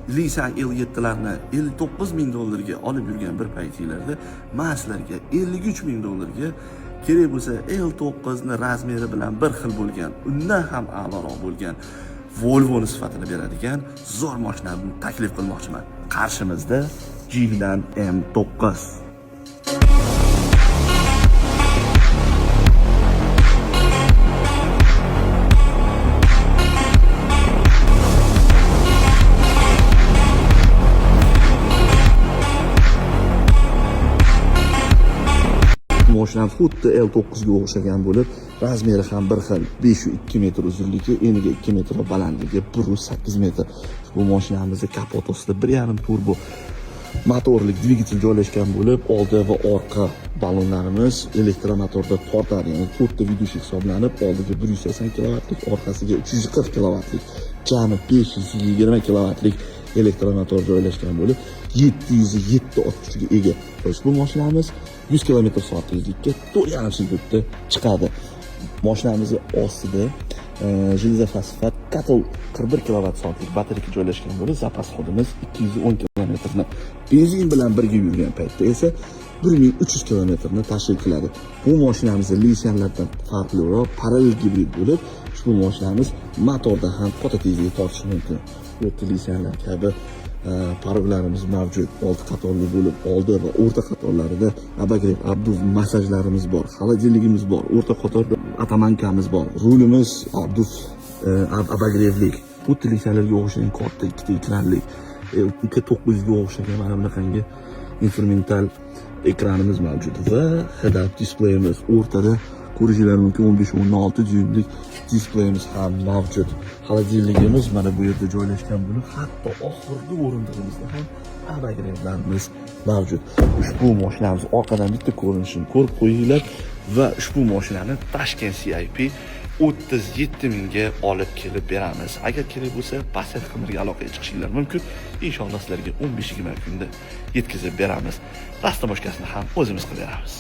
Lisan L7larni 59 ming dollarga olib yurgan bir paytinglarda men sizlarga 53 ming dollarga kerak bo'lsa L9 ni razmeri bilan bir xil bo'lgan, undan ham a'loroq bo'lgan Volvo'ni sifatini beradigan zo'r mashinani taklif qilmoqchiman. Qarshimizda Geely'dan M9. Mashinam xuddi L9 ga o'xshagan bo'lib, razmeri ham bir xil, 5.2 metr uzunligi, eniga 2 metr va balandligi 1.8 metr. Bu mashinamizni kapot ostida 1.5 turbo motorli dvigatel joylashgan bo'lib, oldi va orqa ballonlarimiz elektromotorda tortadi. Ya'ni 4 ta ведущий hisoblanib, oldiga 180 kilovatlik, orqasiga 340 kilovatlik, jami 520 kilovatlik elektromotor joylashgan bo'lib, 707 ot kuchiga ega. Bu mashinamiz 100 km soat tezlikka 4,5 sekundda chiqadi. Mashinamizni ostida железофосфат Catl 41 kilovat soatlik batareyka joylashgan bo'lib, zapas xodimiz 210 kilometrni benzin bilan birga yurgan paytda esa 1300 kilometrni tashkil qiladi. Bu mashinamizni Lisanlardan farqliroq parallel gibrid bo'lib, ushbu mashinamiz motorda ham katta tezlikka tortishi mumkin. Xuddi Lisanlar kabi paroklarimiz mavjud. 6 qatorli bo'lib, oldi va o'rta qatorlarida обогрев, обдув, massajlarimiz bor, холодильник imiz bor, o'rta qatorda атаманка miz bor, rulimiz обдув, обогрев lik. Xuddi Lisanlarga o'xshagan katta ikkita ekranlik, K900 ga o'xshagan mana bunaqangi instrumental ekranimiz mavjud va head-up displeyimiz o'rtada ko'rishinglar mumkin, 15.6 dyuymlik displeyimiz ham mavjud. Холодильник imiz mana bu yerda joylashgan bo'lib, hatto oxirgi o'rindig'imizda ham обогрев larimiz mavjud. Ushbu mashinamiz orqadan bitta ko'rinishini ko'rib qo'yinglar va ushbu mashinani Tashkent CIP 37 mingga olib kelib beramiz. Agar kerak bo'lsa, pastki raqamlarga aloqaga chiqishinglar mumkin. Inshaalloh sizlarga 15-20 kunda yetkazib beramiz. Растаможка sini ham o'zimiz qilib beramiz.